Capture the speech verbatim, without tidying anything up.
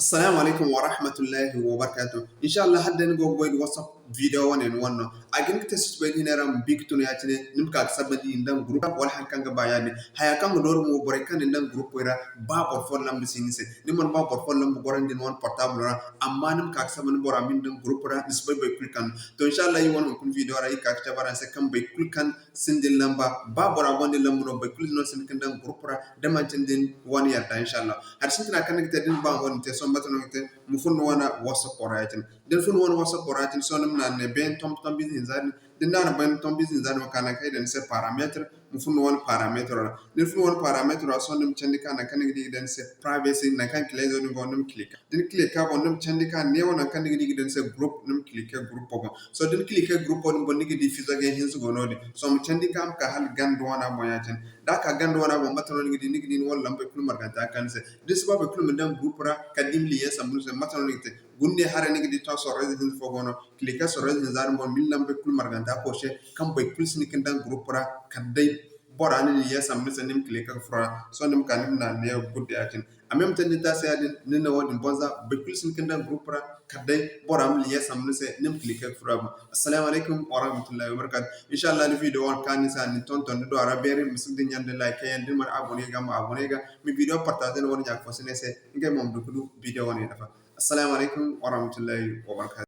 Assalamu alaikum wa rahmatullahi wa barakatuh. Insha Allah, hala day ni go ga goy nda WhatsApp video wane ni wane no. A ga hin ga te susubay ni ne ra ma bi ga tun ya-cine, ni ma ka ga saba ni nda groupe ra wala hari kaŋ ga ba ya-din. Haya kaŋ ga nooru mo, borey kaŋ ni nda groupe ra, ba boro fo lamba si ni se. Ni mana ba boro fo lamba gorandi ni wane portable ra, amma ni ma ka ga saba ni bora ma ni nda groupe ra, ni si bay boro kulu kaŋ. To, insha Allah, iri wane hunkuna video ra, iri ka ga cabe araŋ se kaŋ boro kulu kaŋ sinda ni lamba, ba bora gonda ni lamba no, boro kulu no sinda ka ni daŋ groupe ra, da manti ni din wane yadda, insha Allah. Hari sintina kaŋ ni ga te, da ni ba wane te, sohõ mate no ni ga te, ma furo ni wane WhatsApp ra ya-cine. Da ni furo ni wane WhatsApp ra ya-cine, sohõ ni ma naana ne beene tombo tombo ize hinza din. Da ni naana beene tombo ize hinza din, ma ka nangu kaŋ i daŋ ni se paramètre, ma furo ni wane paramètre ra. Da ni furo ni wane paramètre ra, sohõ ni ma candi ka nangu kaŋ ni ga di i ga daŋ ni se privacy, nangu kaŋ clé izo din go, ni ma cliquer. Da ni cliquer a boŋ, ni ma candi ka neewo nangu kaŋ ni ga di i ga daŋ ni se groupe, ni ma cliquer groupe boŋ. Sohõ da ni cliquer groupe din boŋ, ni ga di fizaga hinza go noodin. Sohõ ma candi ka ma ka hala ganda wana boŋ ya-cine. Da a ka ganda wana boŋ, mate no ni ga di? Ni ga di ni wane lambey kulu marganta ga kande ni se. Da ni si ba boro kulu ma ni daŋ groupe ra, kala da i ma lien sambu ni se, mate no ni ga te? Guna ne haray ni ga di to sorro ize hinza fo go no, cliquer sorro ize hinza din boŋ, ma ni lambey kulu marganta koose, kaŋ boro kulu si hin ka ni daŋ groupe ra, kala day bora na lien sambu ni se, ni ma cliquer ga furo a ra. Sohõ ni ma ka ni ma naana neewo ga gudde ya-cine. Amma ni ma te da ni taasi ya-din, ni na wo-din banza, boro kulu si hin ka ni daŋ groupe ra, kala day bora ma lien sambu ni se, ni ma cliquer ga furo a boŋ. Assalamu alaikum wa rahmatullahi wa barakatuh. Insha Allah, ni video wane kaŋ ni se a na ni tonton, ni du a ra beeri, ma si dinya nda like yaŋ, da ni mana abonné ga, ma abonné ga, ma video partager ni wane ɲa fo si ne se, ngey mo ma du ga du video wane nafa. Assalamu alaikum wa rahmatullahi wa barakatuh.